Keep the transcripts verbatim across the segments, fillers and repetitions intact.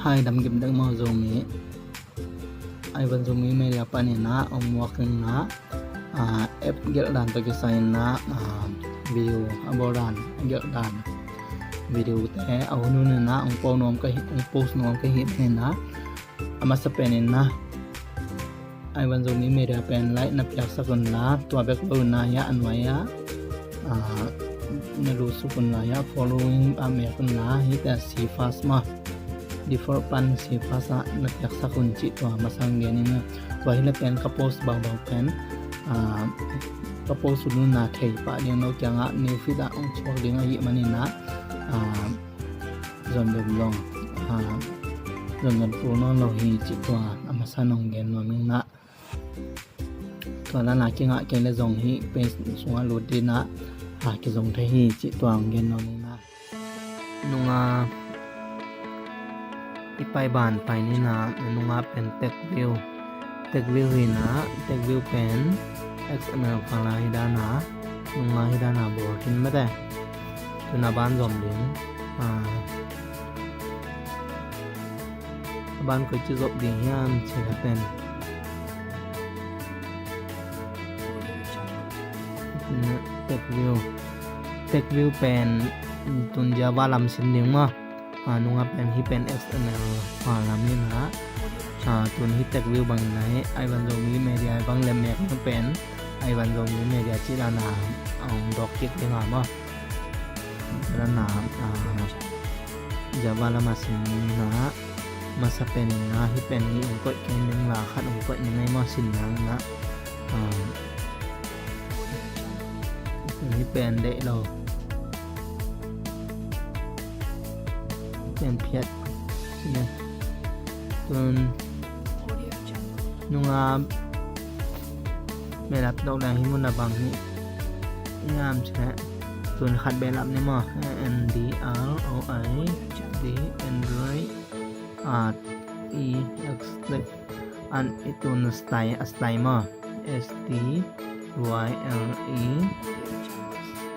Hai, dam gim dek maw Zomi. Ai van Zomi Media panin ah ong muak ning ah, app gelh dan tawh kisai in ah, video a bawl dan, a gelh dan video te a hun hun in ah ong post nuam ka hi, ong post nuam ka hi in ah, a masa pen in ah Ai van Zomi Media pen like na piaksak un la, tua bek lo in ah, hiah a nuai ah na lusuk un la, hiah following a mek un la, hih teh see first maw, default pan see first ah na piaksak un cih tua masa ong gen ning ah. Tua hi leh pen ka post baubau pen ka post un un ah thei pah ding, no kiangah new feed ah ong suak ding ahih manin ah, zon zon zong, zon zon tul nawn lo hi cih tua a masa in ong gen nuam ning ah. Tua dan a kingah kei leh zong hih page sungah lut ding ah kizong thei hi cih tua ong gen nuam ning ah. Nung a i pai ban pai ning ah, nung a pen text view, text view hi in ah, text view pen X M L file hi dan a, nung a hi dan a bawl khin mate. Tun a ban zom ding. A ban koici zop ding hiam cih leh pen text view, text view pen tun Java lam sin ding maw. Nung a pen hih pen X M L file lam hi in ah. Tun hih text view bang in ah, Ai van Zomi Media bang lem mek ning pen, Ai van Zomi Media cih dan a ong dawk kik ding a maw. Tua dan a Java lam a sin in ah, masa pen in ah hih pen hih ong koih kei ning la, khat ong koih ning ai maw, sin nang in ah. Hih pen deih lo, hih pen phiat. Tun nung a melap dok leng hih mun a bang hi hiam cih leh, tun khat behlap ni maw, A N D R O I D, Android, R E X, an i tun style, a style maw, S T Y L E,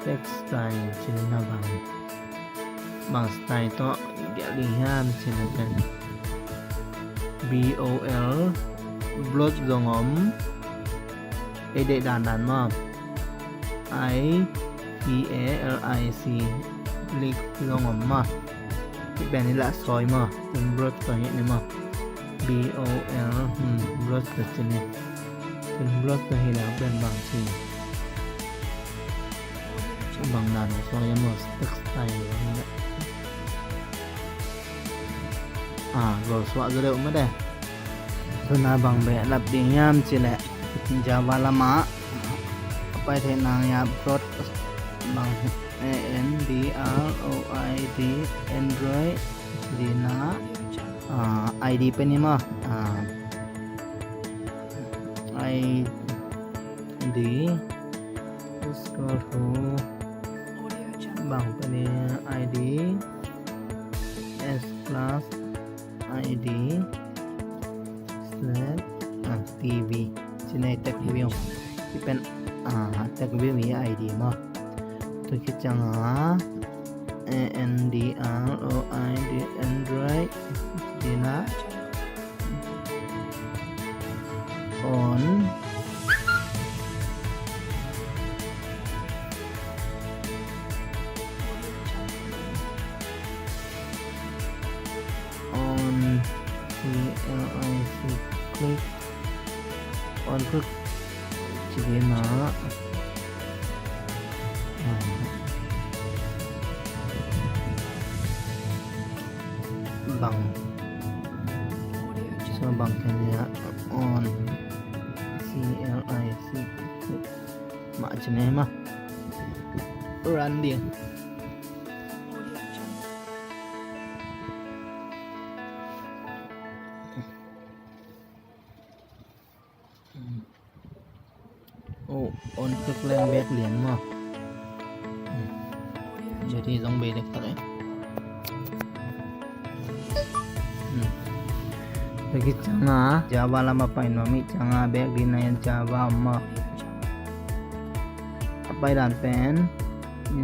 text style cih leh na bang, bang style tawh gelh ding hiam cih leh pen B O L, bold zong om, ei deih dandan maw. I T A L I C, bold zong om maw. Hih pen i lah sawi maw. Tun bold tawh hih ni maw. B O L, hmm, bold tawh ci ni. Tun bold tawh hi leh pen bang ci, bang dan sawi maw. Text style bang. A, gol suah zaw deuh mah de. Tun a bang behlap ding hiam cih leh, Java lam ah a pai theih nang hiam, bold bang, A N D R O I D, Android, dina, I D pen hi maw, I D, scroll to, bang pen hi, I D, S plus I D slash, ah, T V. Ci ni, text view. Hih pen, ah, text view hi I D maw. Tua khit ciang a, A N D R O I D, Android, dina, on, on, C L I C, click, on click. Ci dina, ah, bang, so bang ken hiam, on, C L I C, mah ci ni maw. Run ding. Oh, on click leng back lian maw. Jadi zong bei dek tak eh. Tua khit ciang a Java lam a pai nuam hi. Ciang a back ding na hiam, Java om maw. A pai dan pen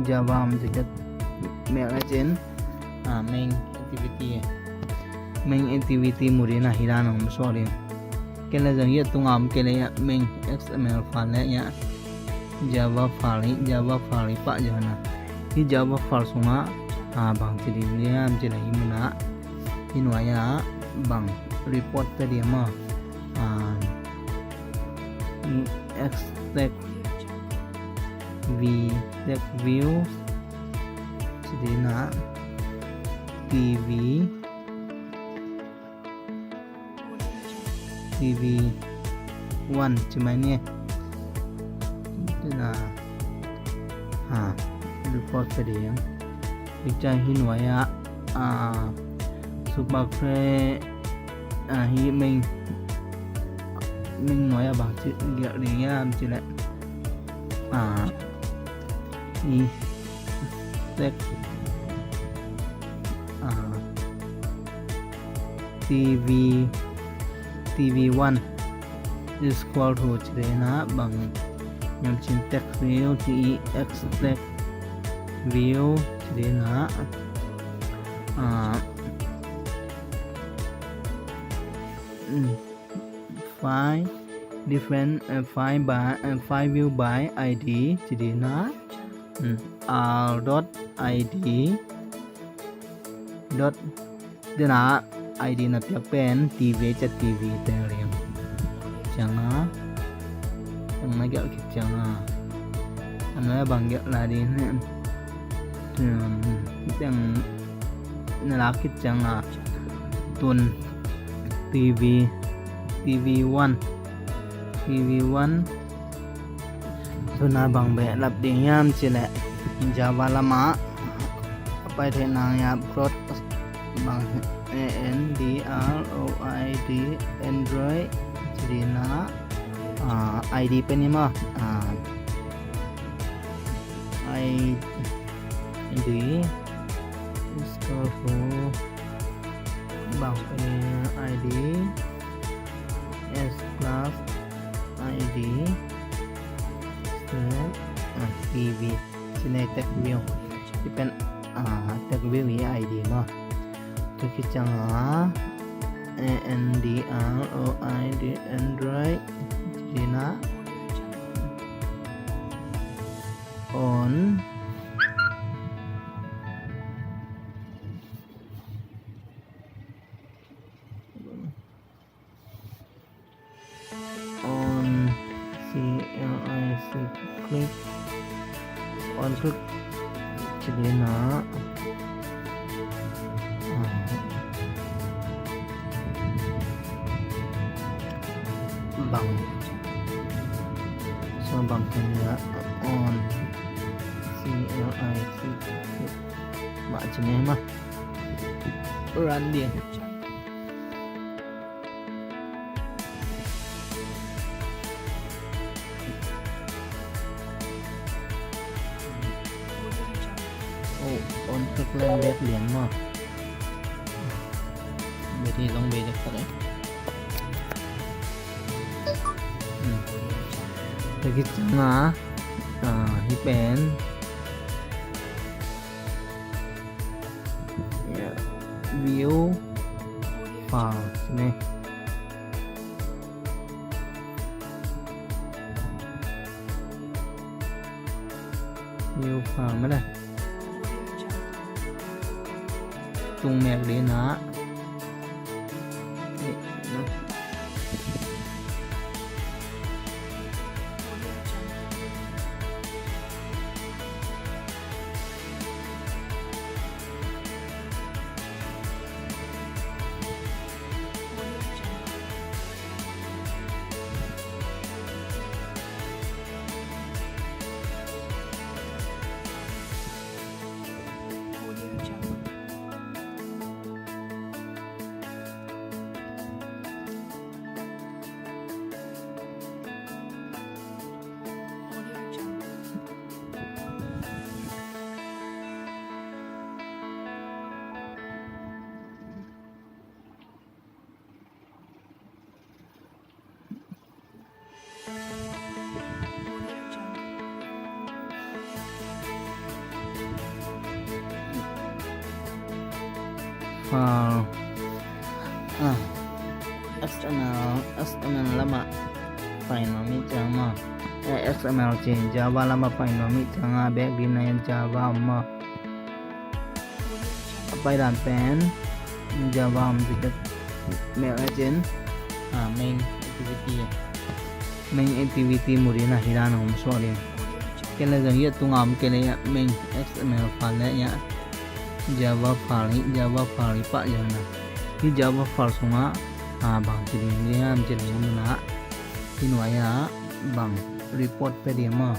Java om ticket mek a cin, ah, main activity. main activity mu ding a, hi dan hong suak ding. Kei le zong hi a tunga om kei le a main X M L file le a Java file hi, Java file hi pah zong a. Hi Java file sungah a bang ci ding hiam ci le hi mun ah hi nuai ah bang report pia ding maw. A, X tag V tag view ci ding a T V T V one ci mai ni. Tuna, ha, report pia ding. Hi ciang hi nuai ah, a, Super Cre, a, hi main, main nuai ah bang ci gelh ding hiam ci le. A, hi tag, a, T V, T V one is equal to ci ding a bang hiam ci le tag view, T E X tag view ci ding a, a, mm, find different, uh, find by, uh, find view by I D ci ding a, mm, R dot I D dot, ding a I D na piak pen T V ci a, T V teng liang ciang a, teng na gelh khit ciang a, a nuai ah bang gelh lai ding hiam. Teng na lak khit ciang a, tun T V, T V one, T V one. Tuna bang beh lap ding hiam ci le Java lamah a pai theihna ngiat plot bang A N D R O I D Android ci ding a, a, I D pen hi maw, a, I D is equal to bang pen I D S plus I D step, a, T V ci ne tag view. Ci pen, a, tag view i I D maw. Ci khit ciang a A N D R O I D Android ci na on. On, C L I C, click. On click ci ding a, a, bang, so bang ci ding a, on, C L I C, click. Mah ci ne mah. Run ding. Oh, on click leng back lian maw. Back hi zong back dek tak e. Hmm. Tagit na, a, hi pen. View file ne. View file mah le. Tung mek ding a. File. Ah, X M L, X M L lamah pai nuam i ciang maw. Eh, X M L cin Java lamah pai nuam i ciang a, bek ding na in Java om maw. A pai dan pen Java om tikah, mek a cin, ah, main activity. Main activity mu ding a hi dan a om suak ding. Kei le zong hiah tunga om kei le hiah main X M L file le hiah Java file hi, Java file hi pah zong na. Hi Java file sungah, ah, bang ci ding hiam ci ding mun ah. Hi nuai ah bang report pia ding maw.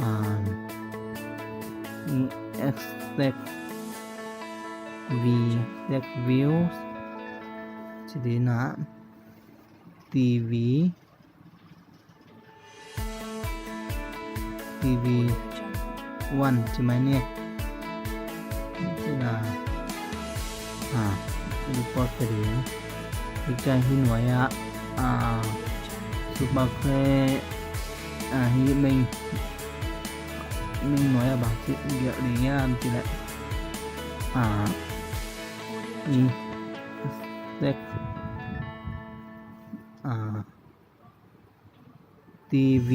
Ah, hi X tag V, tag view ci ding ah T V T V one ci mai ni. Ci na, ah, report pia ding. Hi ciang hi nuai ah, ah, Super Play, ah, hi main, main nuai ah bang ci gelh ding hiam ci leh, ah, hi sec, ah, T V,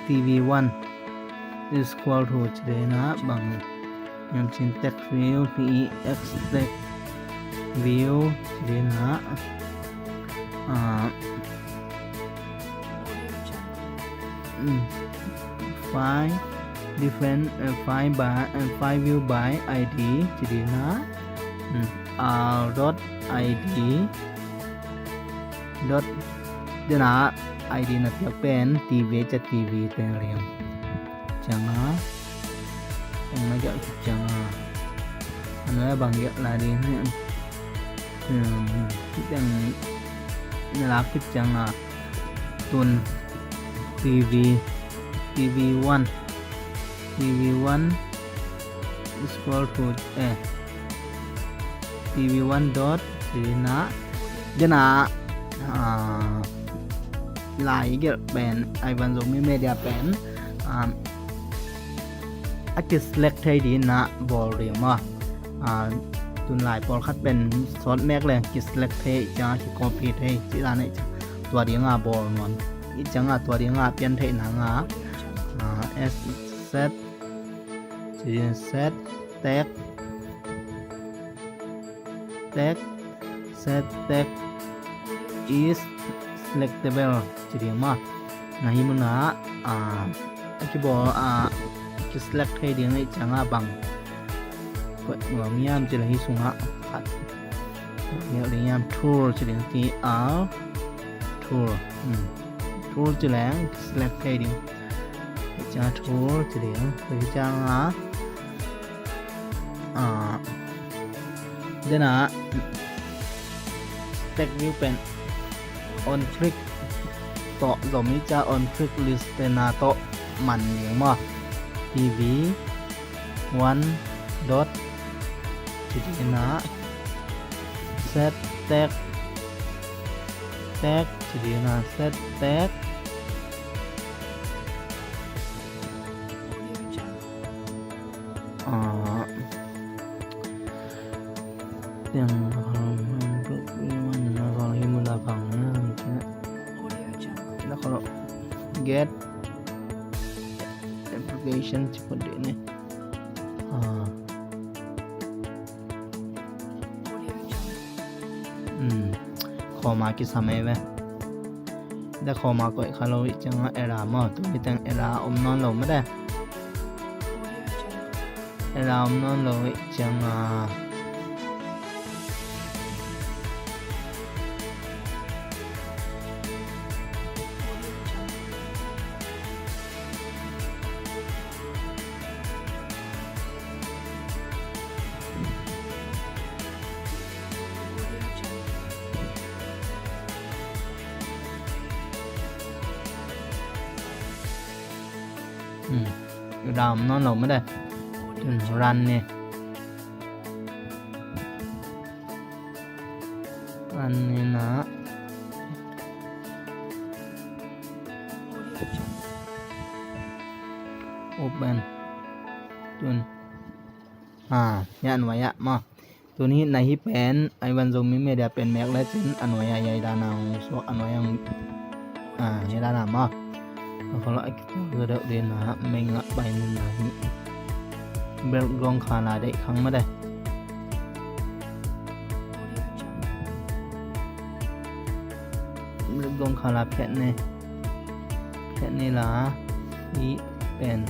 T V one is equal to ci ding ah bang hiam cin, tag view, T E X tag view ci ding ah, ah, mm, find different, uh, find by, uh, find view by I D ci ding ah, mm, R dot I D dot, dena I D na piak pen T V ca T V teng liang. Ciang a, teng na gelh kip ciang a, a nuai a bang gelh lai ding hiam. Hmm, teng na lak kip ciang a, tun T V, T V one, T V one is equal to, eh, T V one dot ci ding ah, dena, ah, lai gelh pen, Ivan Zomi Media pen, ah, a kiselect thei ding ah bawl ding maw. Ah, tun lai pawlkhat pen sawt mek leng kiselect thei, i ciang a kicopy thei, ci dan ah i ciang tua ding a bawl nuam, i ciang a tua ding a pian theih nang a, ah, S Z ci ding, set tag, tag, set tag is selectable ci ding maw. Na hi mun ah, ah, a kibawl, ah, kiselect thei ding i ciang a bang koih nuam hiam ci leh hi sungah khat ngial ding hiam, tool ci ding, T R, tool. Hmm. Tool ci leng select thei ding. Hi ciang a tool ci ding. Hi ciang a, ah, dena tag view pen on click tawh zom hi ciang, on click listener tawh man ding maw. T V one dot ci ding ah, set tag, tag ci ding ah, set tag. Ah, tiang, ah, hi mun a bang na, na get application ci pah ding ni. Ah. Hmm. Khawm a kisam ei ve. Tua khawm a koih kha lo i ciang a error maw. Tuni teng error om nawn lo mah de. Error om nawn lo i ciang a. Hmm. Error om nawn lo mah de. Tun run ni. Run ni na. Open. Tun. Ah, ya nuai ah maw. Tuni na hih pen Ivan Zomi Media pen mek lecin a nuai-ah hiai dan a hong suak, a nuai-ah hiai dan a maw. A kholh a kituak zaw deuh ding a, meng ah pai ni na hih. Background color deih khang mah de. Background color phiat ni. Phiat ni la, hih pen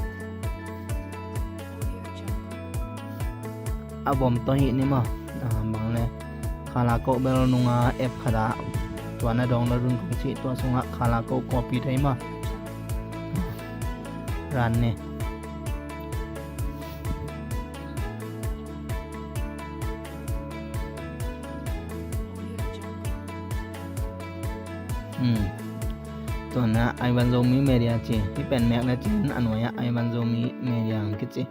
a vom tawh hih ni maw. Ah, bang le color code bel nunga app khat ah tua na download un kong cih, tua sungah color code copy thei maw. Run ni. Hmm. Tua na Ivan Zomi Media ci. Hih pen mek lecin a nuai-ah Ivan Zomi Media hong kici.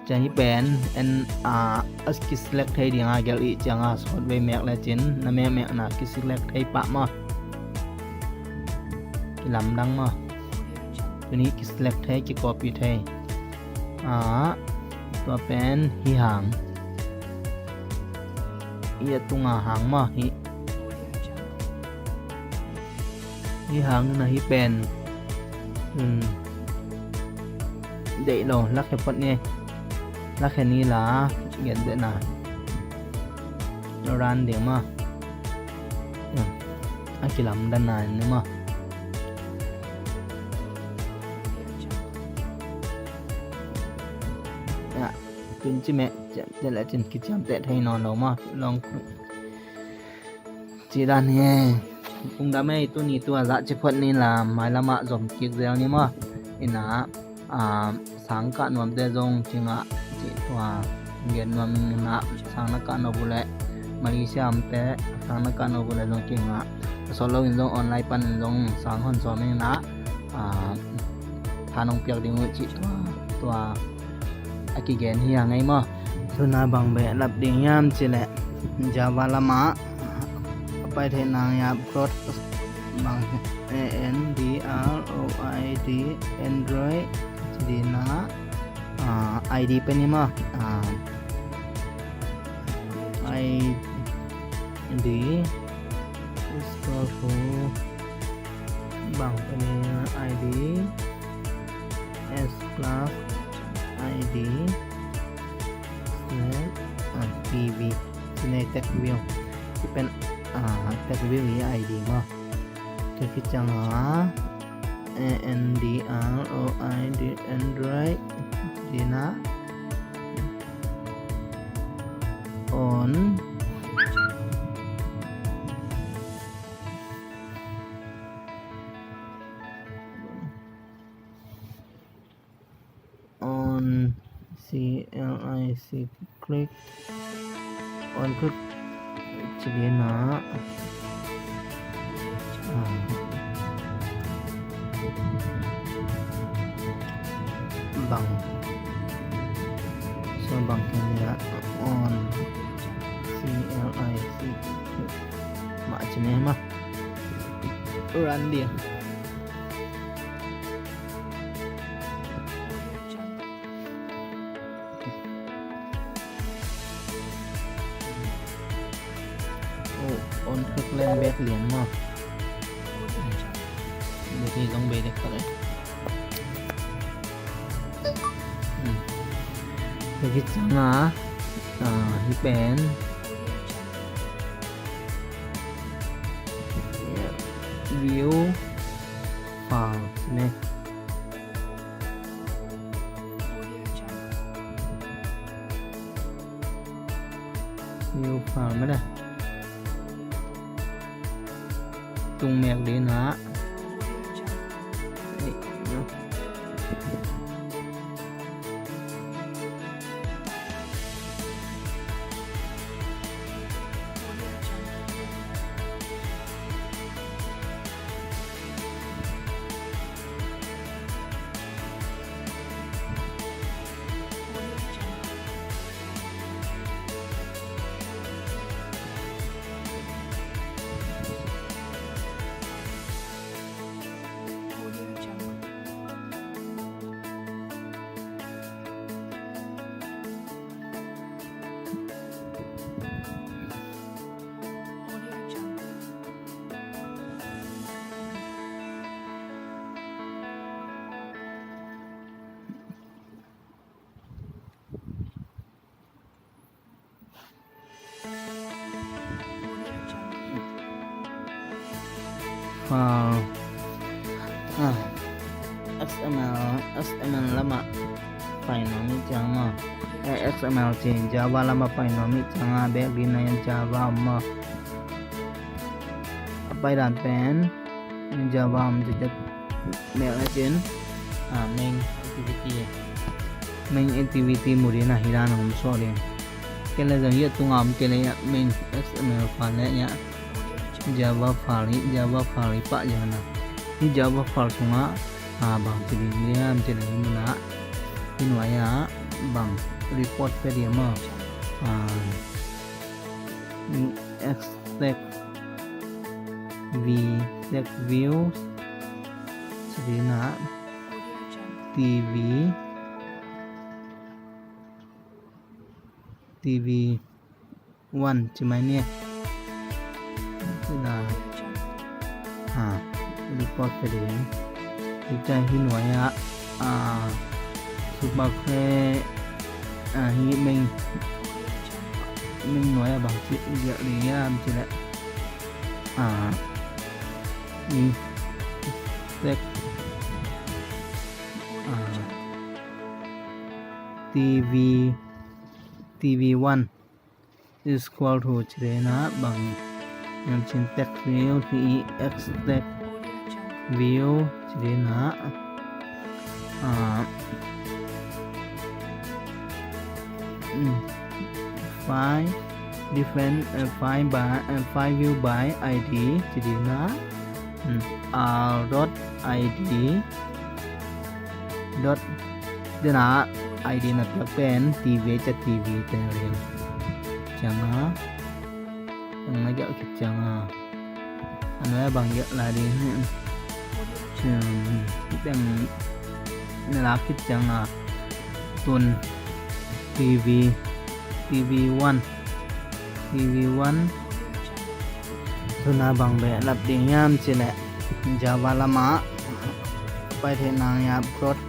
Ciang hih pen en a, a kiselect thei ding a gelh i ciang a sawt vei mek lecin na mekmekna kiselect thei pah maw. Kilamdang maw. Tuni kiselect thei, kicopy thei. A, tua pen hih hang. Hih a tunga hang maw, hih. Hih hang na hih pen. Hmm. Deih lo, lakhia phot ni. Lakhia ni la, gen deuh na. Run ding maw. Hmm. A kilamdanna ni maw. Ya, tun ci meh, ciamteh le cin kiciamteh thei nawn lo maw. Long. Ci dan hi e. Tung dam e, tuni tua zah ci phot ni la, mailam ah zom kik zel ni maw. Ina, a, sang kah nuamte zong ci ngah, ci tua gen nuam ina, sang na kah nop uh leh Malaysia omte sang na kah nop uh leh zong ci ngah. A sawt lo in zong online panin zong sang hon sawm ina, a, tha nong piak ding uh ci tua, tua a kigen hi a ngei maw. Tuna bang beh lap ding hiam ci leh Java lamah a pai theihna ngei a Android bang, A N D R O I D, Android ci dina, a, I D pen hi maw, a, I D is equal to bang pen hi, I D S plus I D slash, ah, P V. Sine text view. Hih pen, ah, text view hi I D maw. Tua khit ciang a, A N D R O I D, Android, dina. On. On, C L I C, click. On click. Ci dina. Ah. Bang. So bang kenia on. C L I C. Mah ci ni mah. Run dia. Oh, on click leng back lian maw. Back hi zong back dek khat eh. Hmm. Back hi ciang a, ah, hih pen. View file ne. View file mah na. Tung mek ding na. file, ah, X M L, X M L lamah pai nuam ih ciang maw, eh, X M L ci, Java lamah pai nuam ih ciang a, back ding na in Java om maw. A paidan pen Java om ci, tek mek na cin, ah, main activity, main activity mu ding na, hi dan om suak ding. Kei le zong hi a tunga om kei le, ah, main X M L file le, ah, Java file hi, Java file hi pah hi na. Hi Java file sungah, ah, bang ci ding hiam cih leh, hi munah, hi nuai-ah bang report pia ding maw. Ah, extract v, extract view ci ding na, T V, T V one ci mai ni. Ci na, ah, report pia ding. Hi ciang hi nuai-ah, ah, Supercre, ah, hi main, main nuai-ah bang ci gelh ding hiam cih leh, ah, hi extract, ah, T V, T V one is equal to ci ding na, bang hiam cih leh text view, hi extract view ci ding na, ah, mm, find different, uh, find by, uh, find view by I D ci ding na, mm, R dot I D dot, dena I D na piak pen T V ci a, T V teng lian ciang a, teng na gelh khit ciang a, a nuai-ah bang gelh lai ding hiam, teng na lak khit ciang a, tun T V, T V one, T V one, tun a bang behlap ding hiam cih leh, Java lamah pai theih nang hiam, Android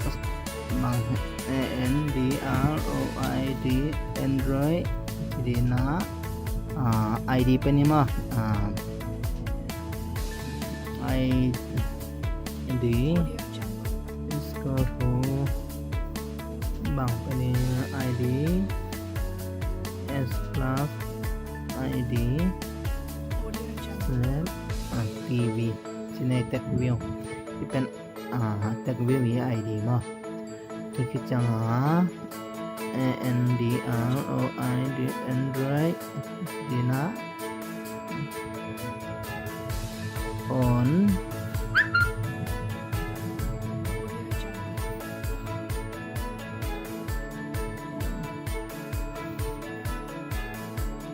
bang, A N D R O I D, Android ci ding na, ah, I D pen hi maw, ah, I D is equal to bang pen hi, I D S plus I D left, ah, T V. Ci ni, text view. Hi pen, ah, text view hi, I D maw. Ci khit ciang a, A N D R O I D, Android ci ding na, on,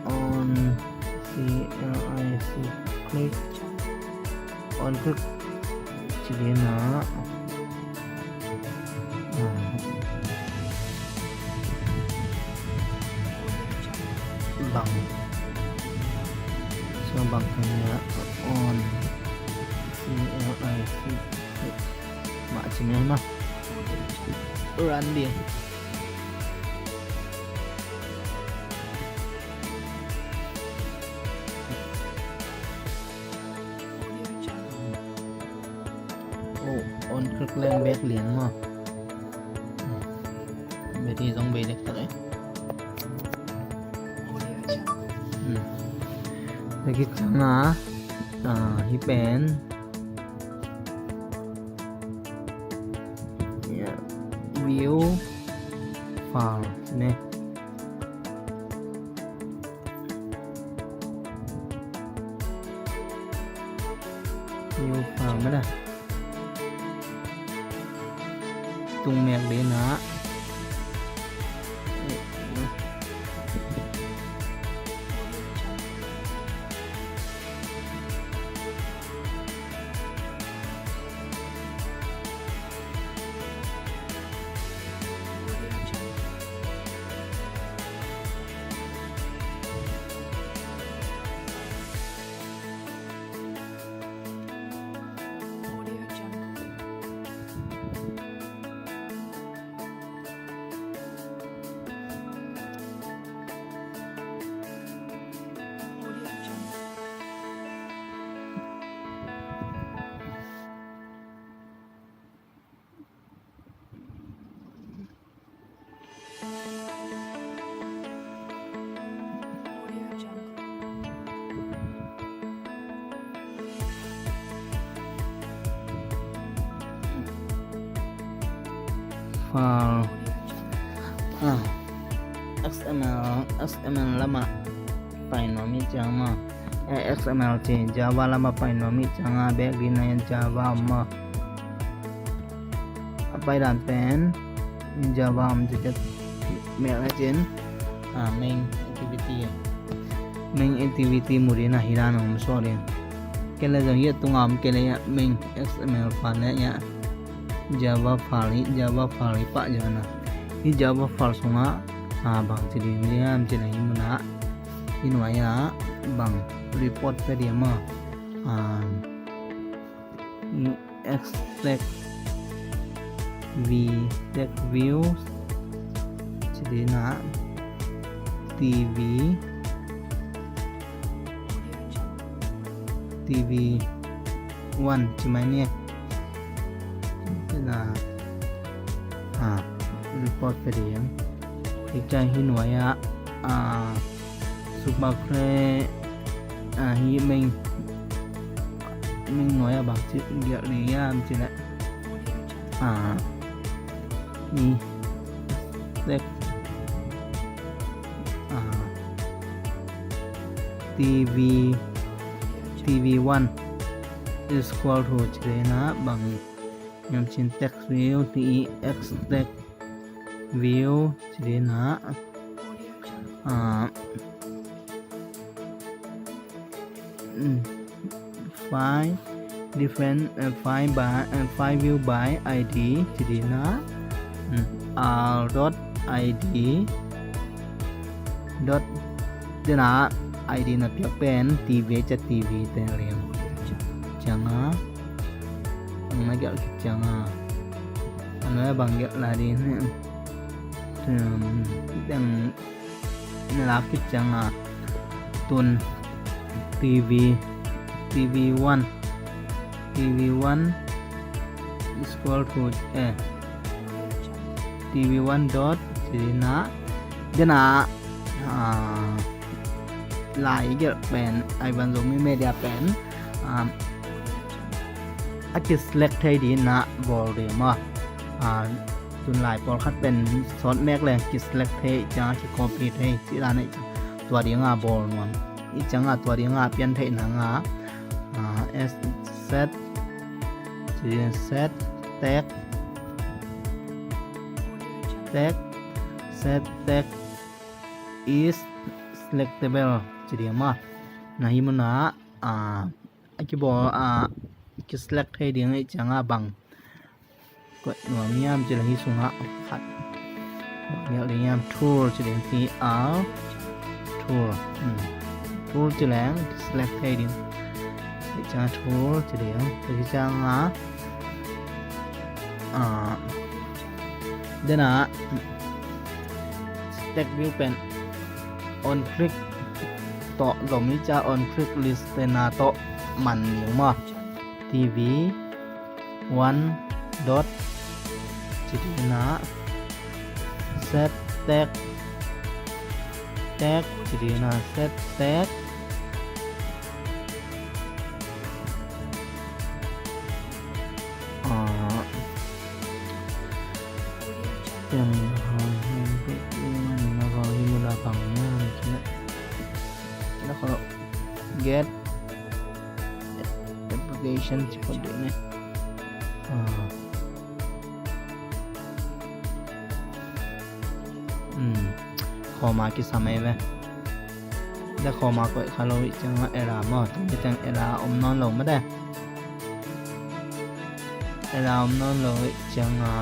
on, C L I C, click, on click ci ding na. Ah, bang, so bang kanya on, C L I C, mah ci ni maw. Run ding. Oh, on click leng back lian maw. Battery zong bei dektak e. Hmm. Tua khit ciang a, ah, hi pen, yeah, view file ne. New file mah dah. Tung mek ding na. File, ah, X M L, X M L lamah pai nuam i ciang maw. Eh, X M L ci, Java lamah pai nuam i ciang a, bek ding na in Java om maw. A pai dan pen Java om ci, melh a cin, ah, main activity, main activity mu ding na hi dan om suak ding. Kei le zong hi a tunga om kei le a main X M L file le a Java file hi, Java file hi pah zong na. Hi Java file sungah, ah, bang ci ding liam ci na hi mun ah. Hi nuai ah bang report pia ding maw. Ah, hi extract v, extract view ci ding na, T V, T V one ci mai ni. Ci na, ah, report pia ding. Hi ciang hi nuai ah, ah, Super Play, ah, hi main, main nuai ah bang ci gelh ding hiam ci leh, ah, hi extract, ah, T V, T V one is equal to ci ding na bang hiam cin, text view, T E X text view ci ding na, ah, mm, find different, eh, find by, eh, find view by I D ci ding na, mm, R dot I D dot, ci na, I D na piak pen T V ci a, T V te liang ciang a, ang na gelh kik ciang a, ang na bang gelh lai ding, um, dang na lak kik ciang a, tun T V, T V one, T V one is equal to, eh, T V one dot ci ding na, ci na, ah, lai gelh pen, ai van Zomi Media pen, ah, a ki select thei ding na bawl ding maw. Ah, tun lai pawlkhat pen sawt mek leng ki select thei, ciang a ki copy thei, ci dan a, tua ding a bawl nuam. I ciang a tua ding a pian theih nang a, ah, S Z, Z tag, tag, Z tag is selectable ci ding maw. Na hi mun ah, ah, a ki bawl, ah, ki select thei ding i ciang a bang koih nuam hiam ci leh hi sungah khat. Bang gelh ding hiam, tool ci ding, T R, tool. Hmm. Tool ci leng select thei ding. Hi ciang a tool ci ding. Hi ciang a, ah, den a, stack view pen on click tawh zom hi ciang, on click list pen a tawh man ni maw. T V one dot ci ding na, set tag, tag ci ding na, set tag. Ah, pian ha hen pe na va hi mu la pang na ci na. Na kho get application ci pon ding ne. Ah. Hmm. Khawm a kisam ei ve. Da khawm a koih kha lo i ciang a error maw. Tun i ciang error om nawn lo mah de. Error om nawn lo i ciang a.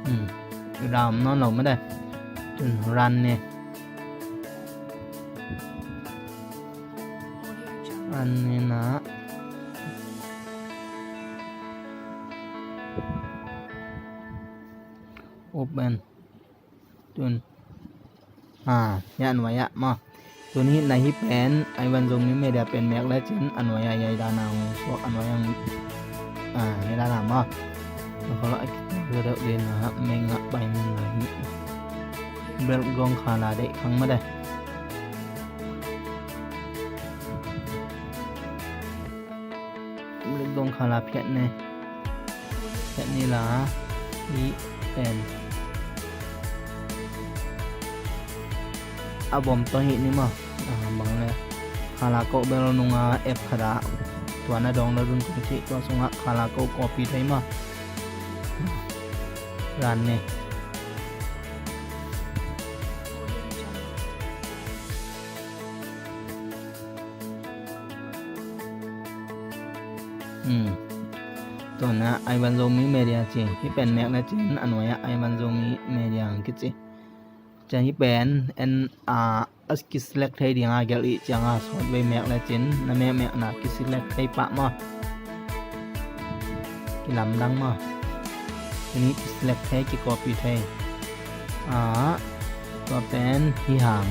Hmm. Run nawn lo mah de. Tun run ni. Run ni na. Open. Tun. Ah, ya nuai ah maw. Tuni na hih pen Ivan Zomi Media pen mek lecin a nuai-ah hiai dan a hong suak, a nuai-ah hiai dan a maw. Na kholh a kitak deuh deuh ding a meng ah pai meng lai hi. Background color deih khang mah de. Background color phiat ni. Phiat ni la, hih pen a bawm tawh hih ni maw. Ah, bang le color code bel nunga app khat ah tua na download un kong cih, tua sungah color code copy thei maw. Run ni. Hmm. Tua na Ivan Zomi Media ci. Hih pen mek lecin a nuai-ah Ivan Zomi Media hong kici. Ciang hih pen en a, a kiselect thei ding a gelh ih ciang a sawtvei mek lecin na mekmekna kiselect thei pah maw. Kilamdang maw. Tuni kiselect thei, kicopy thei. Ah, tua pen hih hang.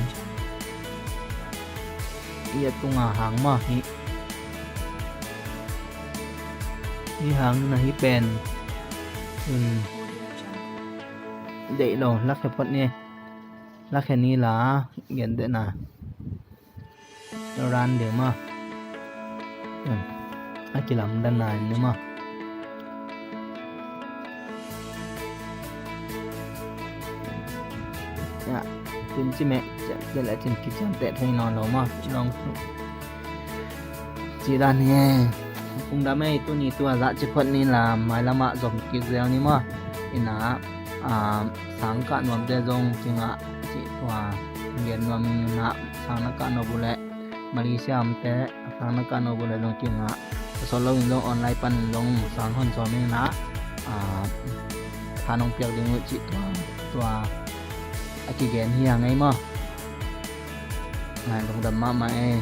Hih a tunga hang maw, hih. Hih hang na hih pen. Hmm. Deih lo, lakhia phot ni. Lakhia ni la, gen deuh na. Run deuh maw. Hmm. A kilamdang na ni maw. Ya, tun ci meh, ciah, deuh le cin kiciamteh thei nawn lo maw. Long. Ci dan hi. Ung dam ei, tuni tua zah ci phot ni la, mailam ah zom kik zel ni maw. Ina, ah, sang kah nuamte zong kingah, ci tua, gen nuam ina, sang na kah nop uh leh, Malaysia omte, sang na kah nop uh leh zong kingah. A sawt lo in zong online pan zong sang hon sawm ina, ah, tha nong piak ding uh ci tua, tua, a kigen hi a ngei maw. Ngai lungdam mahmah ei.